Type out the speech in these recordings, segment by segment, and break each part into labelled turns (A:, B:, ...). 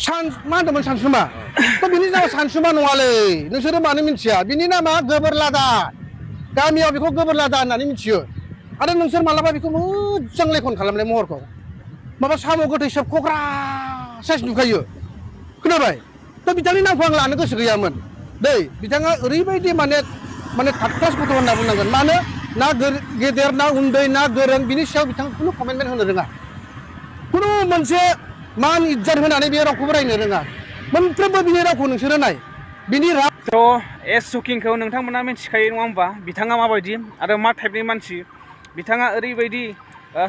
A: मा होनदोंमोन सानसुमा थ' बिनि नामा सानसुमा नङालै नोंसोरो मानो मिथिया बिनि नामा गोबोरलादा गामियाव बेखौ गोबोरलादा होननानै मिथियो आरो नोंसोर मालाबा बेखौ मोजां लेखन खालामनाय महरखौ माबा साम' गोथै सोबख'ग्रा साइस नुखायो खोनाबाय थ' बिथांनि नामखौ आं लानो गोसो गैयामोन दै बिथाङा ओरैबायदि माने थार्ड क्लास गथ' होनना बुंनांगोन मानो ना गेदेर ना उन्दै ना गोरों बिनि सायाव बिथाङा खुनु कमेन्टमेन्ट होनो रोङा खुनु मोनसे मान इज्जत होनानै बे रावखौ रायनो रोङा मोनफ्रोमबो बिनि रावखौ नोंसोरो नाय बिनि राव
B: एस सुकिंखौ नोंथांमोना मिथिखायो नङा होमबा बिथाङा माबायदि आरो मा टाइपनि मानसि बिथाङा ओरैबायदि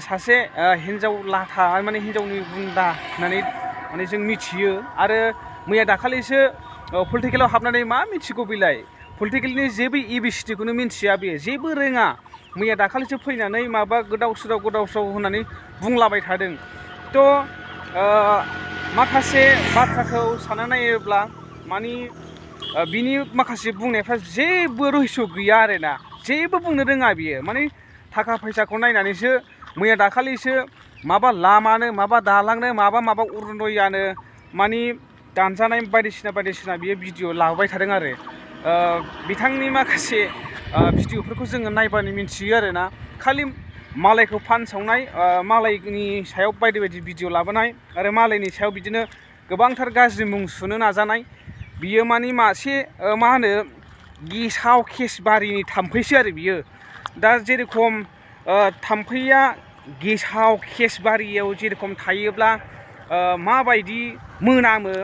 B: सासे हिन्जाव लाथा माने हिन्जावनि गुन्दा होननानै माने जों मिथियो आरो मैया दाखालिसो पलिटिकेलाव हाबनानै मा मिथिगौ बिलाय पलिटिकेलनि जेबो एबिसिटिखौनो मिथिया बेयो जेबो रोङा मैया दाखालिसो फैनानै माबा गोदाव सोराव होननानै बुंलाबाय थादों थ' माखासे बाथ्राखौ सानना नायोब्ला मानि बिनि माखासे बुंनायफ्रा जेबो रहस्य गैया आरोना जेबो बुंनो रोङा बियो माने थाखा फैसाखौ नायनानैसो मैया दाखालिसो माबा लामानो माबा दालांनो माबा अरुनदयानो मानि दानजानाय बायदिसिना बियो भिडिअ लाबोबाय थादों आरो बिथांनि माखासे भिडिअफोरखौ जोङो नायबानो मिथियो आरोना खालि मालायखौ फानसावनाय मालायनि सायाव बायदि भिडिअ लाबोनाय आरो मालायनि सायाव बिदिनो गोबांथार गाज्रि मुं सुनो नाजानाय बियो मानि मासे मा होनो गेसाव केसबारिनि थाम्फैसो आरो बियो दा जेरेखम थाम्फैया गेसाव केसबारियाव जेरेखम थायोब्ला माबायदि मोनामो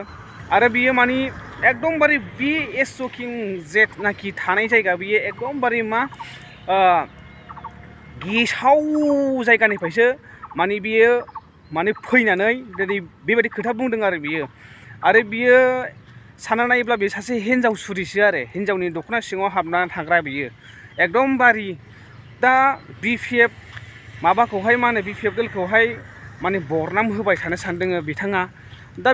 B: आरो बियो मानि एकदमबारे बे एस सुकिं जेथनाखि थानाय जायगा बियो एकदमबारे मा गेसाव जायगानिफ्रायसो माने बियो माने फैनानै दिनै बेबायदि खोथा बुंदों आरो बियो सानना नायोब्ला बे सासे हिन्जावसुरिसो आरो हिन्जावनि दख'ना सिङाव हाबनानै थाग्रा बियो एकदमबारे दा BPF माबाखौहाय मा होनो BPF दलखौहाय माने बरनाम होबाय थानो सानदों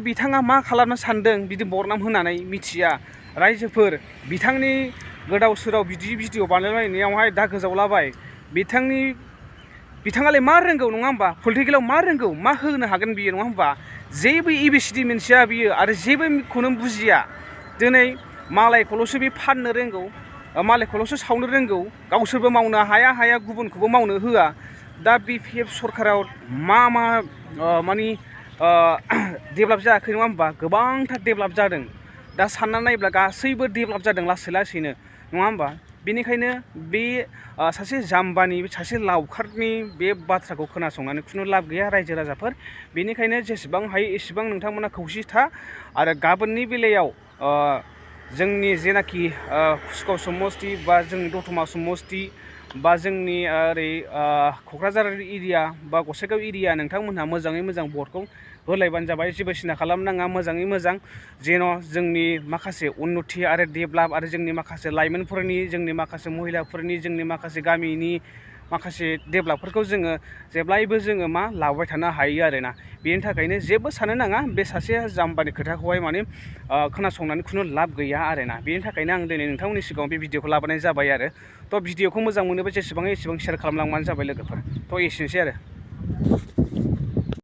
B: बिथाङा मा खालामनो सानदों बिदि बरनाम होनानै मिथिया रायजोफोर बिथांनि गोदाव सोराव बिदि भिडिअ बानायलायनायावहाय दा गोजावलाबाय बिथाङालाय मा रोंगौ नङा होमबा पलिटिकेलाव मा रोंगौ मा होनो हागोन बियो नङा होमबा जेबो एबिसिडि मिथिया बियो आरो जेबोखौनो बुजिया दिनै मालायखौल'सो बे फाननो रोंगौ मालायखौल'सो सावनो रोंगौ गावसोरबो मावनो हाया गुबुनखौबो मावनो होआ दा BPF सरकाराव मा मानि डेभेलप जायाखै नङा होमबा गोबांथार डेभेलप जादों दा सानना नायोब्ला गासैबो डेभेलप जादों लासैनो नङा होमबा बेनिखायनो बे सासे जाम्बानि सासे लावखारनि बे बाथ्राखौ खोनासंनानै खुनु लाब गैया रायजो राजाफोर बेनिखायनो जेसेबां हायो एसेबां नोंथांमोना खौसे था आरो गाबोननि बेलायाव जोंनि जेनाखि कुसुगाव समस्ति बा जोंनि दतमा समस्ति बा जोंनि ओरै क'क्राझार एरिया बा गसाइगाव एरिया नोंथांमोनहा मोजाङै मोजां भटखौ होलायबानो जाबाय जेबो सिन्था खालामनाङा मोजाङै मोजां जेन' जोंनि माखासे उन्नति आरो डेभेलप आरो जोंनि माखासे लाइमोनफोरनि जोंनि माखासे महिलाफोरनि जोंनि माखासे गामिनि माखासे डेभेलपफोरखौ जोङो जेब्लायबो जोङो मा लाबोबाय थानो हायो आरोना बेनि थाखायनो जेबो साननो नाङा बे सासे जाम्बानि खोथाखौहाय माने खोनासंनानै खुनु लाब गैया आरोना बेनि थाखायनो आं दिनै नोंथांमोननि सिगाङाव बे भिडिअखौ लाबोनाय जाबाय आरो थ' भिडिअखौ मोजां मोनोबा जेसेबां एसेबां शेयार खालामलांबानो जाबाय लोगोफोर थ' एसेनोसै आरो